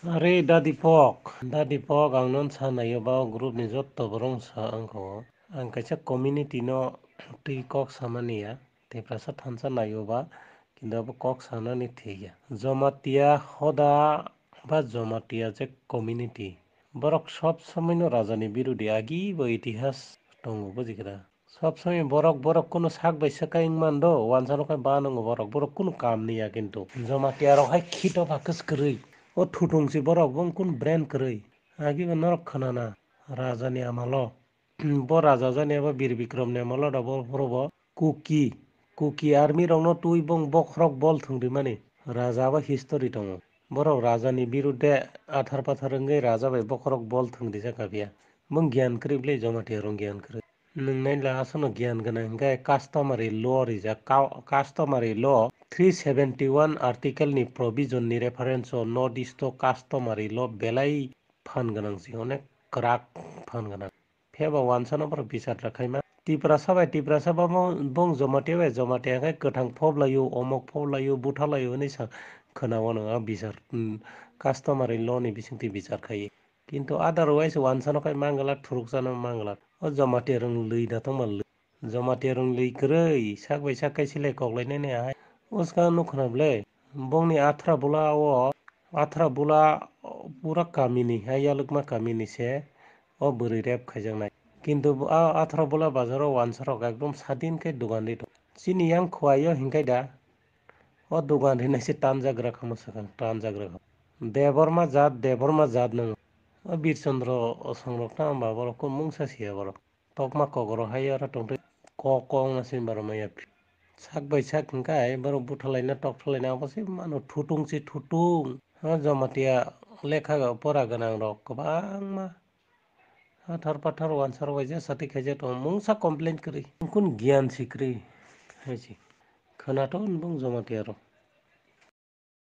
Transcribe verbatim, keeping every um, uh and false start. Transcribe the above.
Are da Dipok, da Dipok, ang no sa nai yo ba o group ni joto borong sa ang kho. Ang kaisa community no tui kok samani ya. Tiprasa thansa nai yo ba, kintu abo kok sanani thik ya. Jomatia hoda ba Jomatia je community, borok sob somoi no raja ni birudi agi bo itihas tongo, buji kha da. Sob somoi borok, borok kunu sak bai sakai wng man do, wansa no khai ba nungo borok, borok kunu kam ni ya kintu. Jomatia rok hai khito pha khe kwrwi. O thutung si borok, bung kunu brain kwrwi. Agi bo norok khna na, raja ni amalo. Bo raja jani abo Bir Bikrom ni amalo da bo phuru bo Kuki, Kuki army rok no tui bung bokhorok bol thwng ri mani. Raja abo history tongo. Borok raja ni birudhe athar pathar wngwi raja bai bokhorok bol thwng rijak kha phiya. Bung giyan kwrwi ble Jomatia rok giyan kwrwi. Nwng nai la aswk no giyan gwnang hinkhe customary law rijak, ka-, customary law three seventy one article ni provision ni reference o North East o customary law belai phan gwnang si, onek kwrak phan gwnang. Phiya ba wansa no borok bichar rwkhaima. Tiprasa bai Tiprasa ba mo-, bong Jomatia bai Jomatia khe kwthang phoblai o, omok phoblai o, buthalai o hinwi sa khwna o nwng a bichar, hmm, customary law ni bisingtwi bichar khai. Kintu otherwise wansa no khai manglak, thuruksa no manglak. O Jomatia rung lwi da tongma lwi. Jomatia rung lwi kwrwi, sak bai sak kai silai koklai nai nai ahai. Uska nukho na ble, bongni athra bula o, athra bula pura kamini, hai yalwkma kamini se o bwrwi rep khaijaknai. Kintu bo a athra bula bazar o wansa rok ekdom sadin khe dugan ri tong. Chini yang khuai o hinkhai da, o dugan rinai se tanjagra kha mwsakang, tanjagra kha. Debbarma jat, Debbarma jat nang. O Birchandra song rok tang ba borok khe mungsa siya borok. Tokma kokoro hai oro tongtwi kok kong na se baro maya. Sak bai sak hingkhe borok buthalai na tokthalai na abo se mano thutung se thutung. Ha Jomatia lekha pora gwnang rok kwbangma. Hathar pathar wansa rok bai je sati khaijak tongo mungsa complain kwrwi. Kun giyan si kwrwi. Hai se. Khwnato bung Jomatia rok.